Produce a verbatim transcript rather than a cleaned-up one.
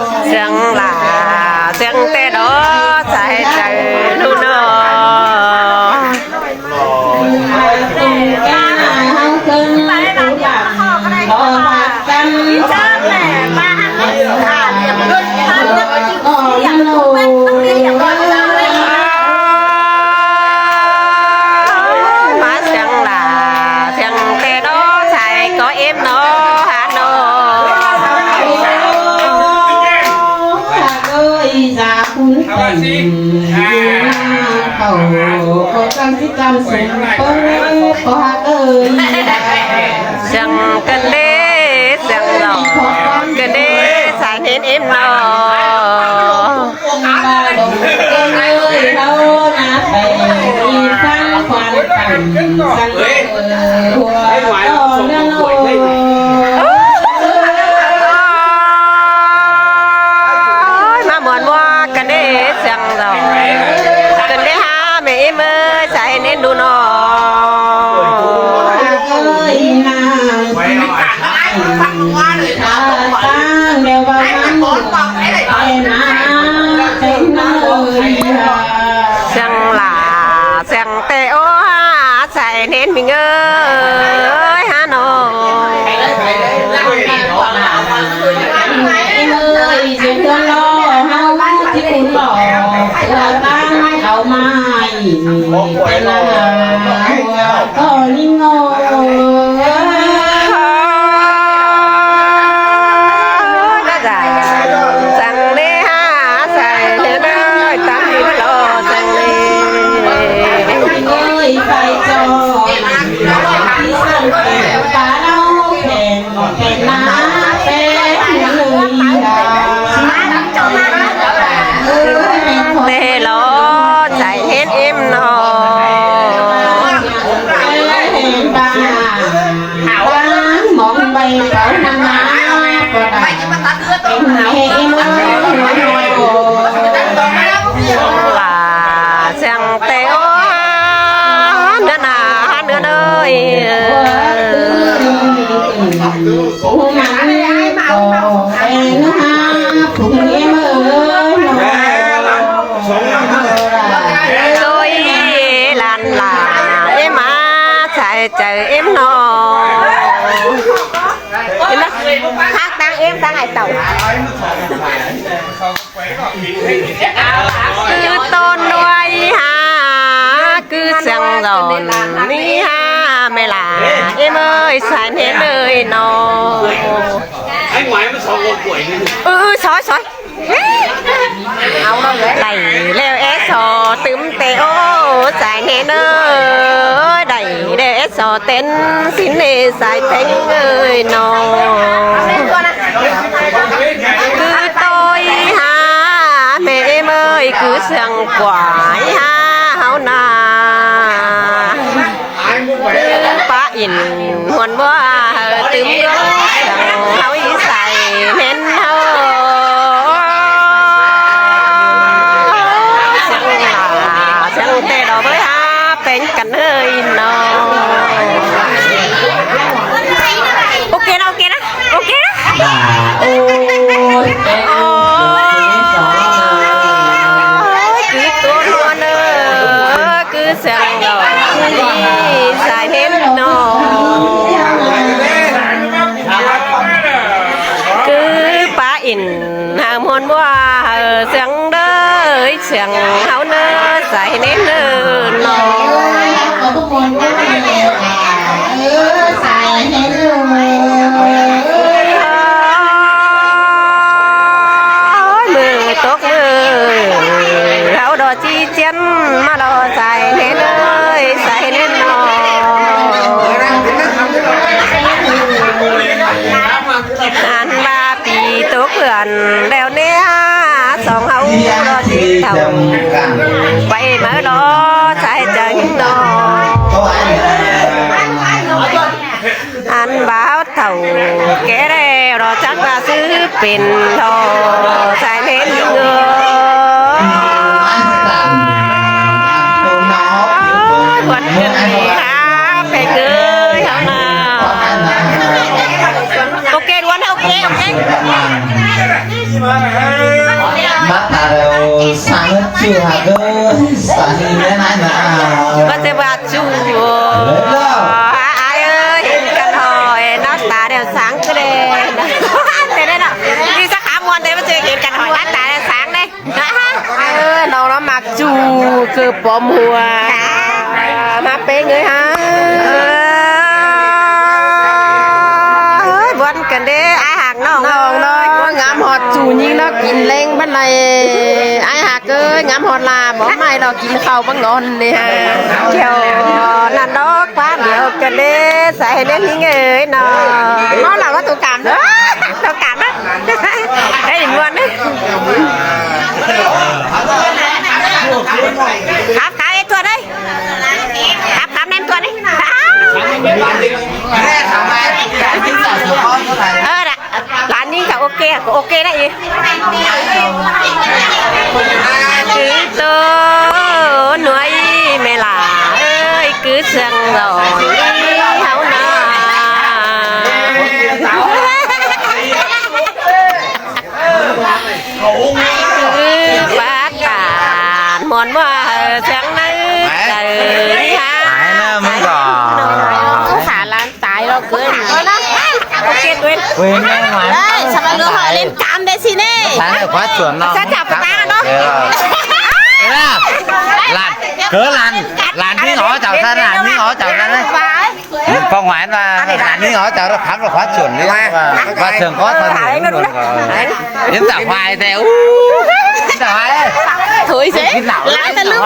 ꞌSướng ꞌlạ, ꞌsướng ꞌtẹ đó, sai chaư ꞌnụ ꞌnọ. ꞌMá ꞌsướng ꞌlạ, ꞌsướng ꞌtẹ đó, sai ꞌcọ ꞌếm ꞌnọ, hả ꞌnọ. Ơi, dạ, cũng tỉnh, à, khẩu, có con thích con súng, có, có hát ơi. Săng cơn đế, săng lỏ, cơn đế, sai ꞌnến ꞌếm ꞌnọ. Ông bà đồng ơi, hâu na phải, sang khoan cảnh, sang ꞌMá muôn ꞌmá cơn đế săng lỏ. Cơn đế hả mẹ ꞌếm ơi, sai ꞌnến ꞌnụ ꞌnọ. Săng ꞌlạ, săng ꞌtẹ ó hả, sai ꞌnến ꞌmí ơi, hả ꞌnọ. Ơi, duyên con lo, hao, thì cũng lo, là ta hao mai, tên là con đi ngô. Săng ꞌnến hả, sai ꞌnến ơi, ta đi lo, săng ꞌnến. Ơi, phải cho, đi săn kẻ, ta lo kẻ. Tê lo, sai ꞌnến ꞌếm ꞌnọ. Săng ꞌlạ, săng ꞌtẹ ó, hả ꞌnến ơi. Phung mắn có em hả, phung em ơi, nó. Tôi lăn là em á, sai chaư ꞌếm ꞌnọ. Ê, nó hát đang ꞌếm đang ai tàu. Cứ ꞌtốn nuối hả, cứ săng dọn ꞌmí hả, mẹ ꞌlạ, ꞌếm ơi, sai ꞌnến ơi ꞌnọ. Anh ngoài mới sáu con tuổi đi. Ừ, ừ, sói, sói. Đảy ꞌlẹo é so tứm ꞌtẹ ó, sai ꞌnến ơi, đảy ꞌlẹo é so tến, sính ê sai tến ơi ꞌnọ. Cứ tôi hả, mẹ ꞌếm ơi, cứ săng quải hả, háo na. Pá ỉn huôn ꞌmá hảư tứm gốc săng háo ꞌí sai ꞌnến háo. Săng ꞌlạ, săng ꞌtẹ đó ꞌvới hả, pên căn ơi ꞌnọ. Ok ꞌnọ, ok ꞌnọ. Ok ꞌnọ. Ôi, ôi, cứ ꞌtốn huôn ơi, cứ săng lỏ, cứ đi sai ꞌnến ꞌnọ. Cứ pá ỉn hảư huôn ꞌmá hảư săng đơi, săng háo ꞌnớ sai ꞌnến ꞌnọ. Ôi, ꞌmự tốc ꞌmự, háo đo ꞌchí ꞌchiến ꞌmá lo sai ꞌnến ơi, sai ꞌnến ꞌnọ. Ăn ꞌva ꞌpi tốc ꞌlượn ꞌlẹo ꞌnê, song háo lo ꞌchí thảu, pay ꞌmá lo sai chaư ꞌnọ. Ăn ꞌva háo thảu ké ꞌlẹo ꞌnọ, chắc ꞌva ꞌsứ pên lo sai ꞌnến ꞌnọ. Hả, phải gửi hả nào. Ok, luôn, ok, ok. Mát ta đều sáng chứ hả cơ, sáng thì nên ai mà. Bác sẽ bảo chủ. Ai ơi, hên căn hỏi, nó ta đều sáng cứ đây. Thế đấy nào. Đi sắc khám muôn thế mà chưa hên căn hỏi, nó ta đều sáng đây. ເອີ ນ້ອງເນາະ ມັກຈູ ຄືປອມຫົວ ມາເປັນເລີຍຮະ ເອີຍ ບວນກັນເດ້ ອ້າຍຮັກນ້ອງ ນ້ອງເນາະ ງາມຮອດຈູຍິງເນາະ ກິນແລງບັດໃດ ອ້າຍຮັກເອີຍ ງາມຮອດລາ ບໍ່ໄມ້ດອກ ກິນເຂົ້າບັກໜ່ອນນີ້ຮະ ແຖວນັ້ນດອກ ບ້ານດຽວກັນເດ້ ໃສ່ໃຫ້ແນ່ຍິງເອີຍເນາະ ເມາແລ້ວກໍຕົວກາມເດີ ຕົວກາມເດີ. ເອີຍ ມ່ວນເດ້ ຄັບ ຄັບ ເອັດຕົວເດ້ ຄັບ ຄັບ ແນ່ນຕົວນີ້ ເອີ ລະ ຫຼານນີ້ກໍໂອເຄ ກໍໂອເຄນະອີ ຄືໂຕໜ່ວຍແມ່ຫຼ້າເອີຍ ຄືເຊື່ອງຫຼໍ່ເຮົານາ ປາດຕານ ມ່ວນບໍ່ເທື່ອງໃນໃຈນີ້ຮະ ຫາຍເນາະ ມັນກໍ ສາລານຕາຍແລ້ວເກີນ ໂອເຄ ຕົວເອງ ເວີຍ ແມ່ງຫວານ ເອີຍ ສະບາຍເລີຍ ເຮົາຫຼິ້ນກາມໄດ້ຊິເນ ສາຍເນາະ ຂວາສວນເນາະ ສາຍຈັບຕາເນາະ ເອີ ຫຼານ ເກີນຫຼານ ຫຼານນີ້ເອົາເຈົ້າຊັ້ນ ຫຼານນີ້ເອົາເຈົ້າຊັ້ນເລີຍ ຄວາມໝາຍວ່າ ອັນນີ້ ອັນນີ້ເອົາຈາກເຮົາຂັບລົດຂວາສົນນີ້ ໄປ ວ່າ ວ່າເຊິ່ງກໍທັນ ໄປ ເຫັນຕາຄວາຍແຕ່ ອູ້ ເຫັນຕາຄວາຍ ໂອ້ຍ ກິນເຫຼົ້າ ຫຼາຍແຕ່ລູກ